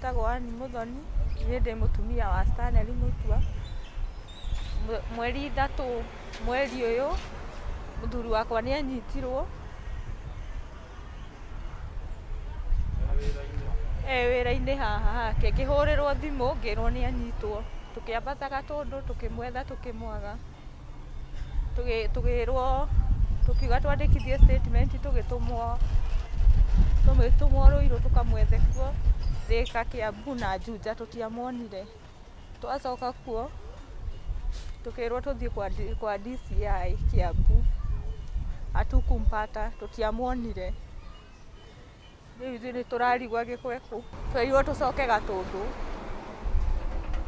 Njĩtagwo Ann Mũthoni, niĩ ndĩ mũtumia wa Stanley Mũtua. Mweri 3 mweri ũyũ, mũthuri wakwa nĩ anyitirwo e wĩra-inĩ haha hake. Ngĩhũrĩrwo thimũ ngĩrwo nĩ anyitwo. Tũkĩambata Gatũndũ tũkĩmwetha tũkĩmwaga. Tũkĩrwo, tũkiuga twandĩkithie statement tũgĩtũmwo, tũgĩtũmwo Ruiru tũkamwethe kuo, Thĩka, Kiambu na Juja tũtiamuonire. Twacoka kuo tũkĩrwo tũthiĩ kwa DCI Kiambu, hatukumpata tũtiamuonire. Rĩu ithuĩ nĩ tũrarigwo agĩkwo kũ. Twerirwo tũcoke Gatũndũ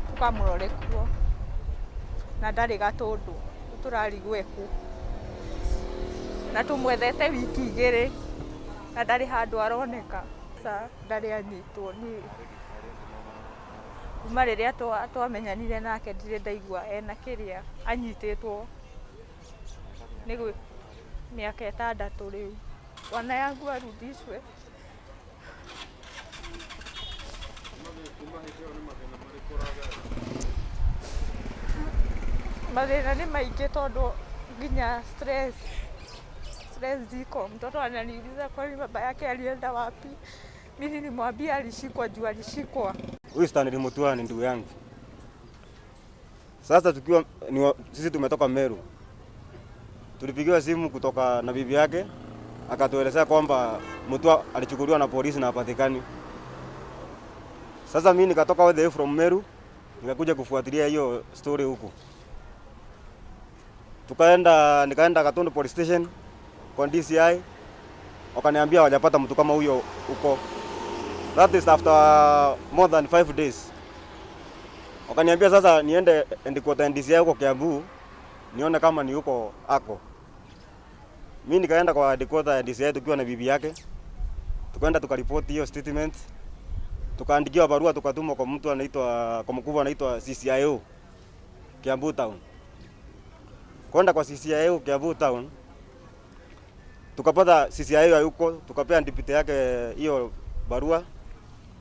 tũkamũrore kuo na ndarĩ Gatũndũ, rĩu tũrarigwo e kũ. Na tũmwethete wiki 2 na ndarĩ handũ aroneka. Aca ndarĩ anyitwo niĩ kuma rĩrĩa twamenyanire nake ndirĩ ndaigua ena kĩrĩa anyitĩtwo nĩ mĩaka 6 rĩu. Bwana yangu arudishwe. Mathĩna nĩ maingĩ tondũ nginya stress, stress ziko. Mtoto ananiuliza kwani baba yake alienda wapi? Mimi nilimwambia alishikwa juu alishikwa. Huyu Stanley Mutua ni ndugu yangu. Sasa tukiwa ni, sisi tumetoka Meru, tulipigiwa simu kutoka na bibi yake akatuelezea kwamba Mutua alichukuliwa na polisi na hapatikani. Sasa mimi nikatoka all the way from Meru nikakuja kufuatilia hiyo story huku. Tukaenda, nikaenda Gatundu Police Station kwa DCI, wakaniambia hawajapata mtu kama huyo huko. That is after more than 5 days. Wakaniambia sasa niende headquarter DCI huko Kiambu nione kama ni huko ako. Mimi nikaenda kwa headquarter ya DCI tukiwa na bibi yake. Tukaenda tukaripoti hiyo statement. Tukaandikiwa barua tukatumwa kwa mtu anaitwa, kwa mkubwa anaitwa CCIO Kiambu Town. Kwenda kwa CCIO Kiambu Town tukapata CCIO hayuko, tukapea deputy yake hiyo barua,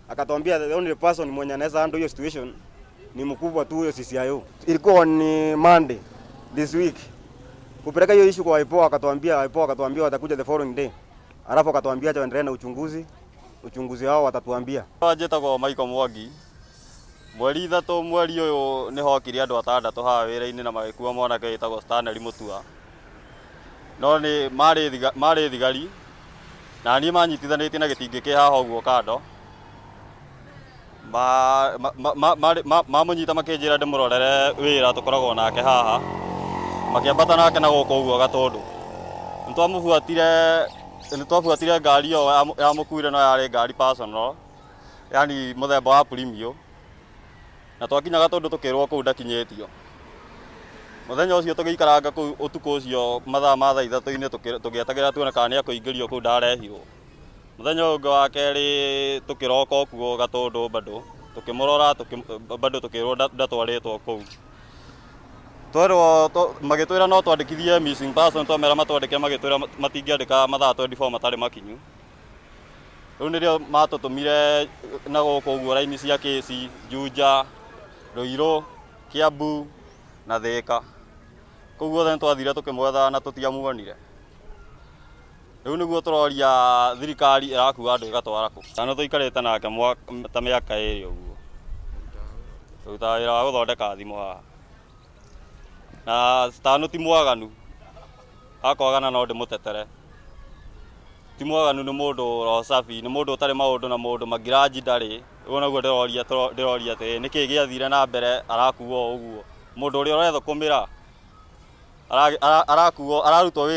akatuambia the only person mwenye anaweza handle hiyo situation ni mkubwa tu huyo CCIO. Ilikuwa ni Monday this week. Kupeleka hiyo issue kwa IPOA, akatuambia, IPOA akatuambia watakuja the following day. Alafu akatuambia acha waendelee na uchunguzi. Uchunguzi wao watatuambia. Njĩtagwo Michael Mwangi. 3 mweri ũyũ nĩ hokire andũ atandatũ haha wĩra-inĩ na magĩkua mwanake wĩtagwo Stanley Mutua. No nĩ marĩ thigari na niĩ manyitithanĩtie na gĩtingĩ kĩ haha ũguo kando. Mamũnyita makĩnjĩra ndĩmũrorere wĩra tũkoragwo nake haha. Makĩambata nake na gũkũ ũguo Gatũndũ. Nĩ twabuatire ngari ĩyo yamũkuire no yarĩ ngari personal, yani mũthemba wa Premio. Na twakinya Gatũndũ tũkĩrwo kũu ndakinyĩtio. Mũthenya ũcio tũgĩikaranga kũu ũtukũ ũcio mathaa ma thaa 3-inĩ tũgĩetagĩrĩra tuone kana nĩ ekũingĩrio kũu ndarehirwo. Mũthenya ũyũ ũngĩ wa kerĩ tũkĩroka kuo Gatũndũ bado tũkĩmũrora bado tũkĩrwo ndatwarĩtwo kũu. Twerwo magĩtwĩra no twandĩkithie missing person, twamera matwandĩke magĩtwĩra matingĩandĩka mathaa 24 matarĩ makinyu. Rĩu nĩrĩo matũtũmire na gũkũ ũguo raini cia Kisii, Juja, Ruiru, Kiambu na Thika. Kũu guothe nĩ twathire tũkĩmwetha na tũtiamuonire. Rĩu nĩguo tũroria thirikari ĩrakua andũ ĩgatwara kũ. Na nĩ tũikarĩte nake ta mĩaka 2 ũguo. Tũrutaga wĩra wa gũthondeka thimũ haha. Na Stano ti mwaganu, akwagana no ndĩmũtetere. Ti mwaganu, nĩ mũndũ roho safi, nĩ mũndũ ũtarĩ maũndũ na mũndũ magiranji ndarĩ. Ũguo nĩguo ndĩroria atĩrĩrĩ, nĩkĩ gĩathire na mbere arakuo o ũguo? Mũndũ ũrĩa ũrethũkũmĩra arakuo ararutwo wĩra.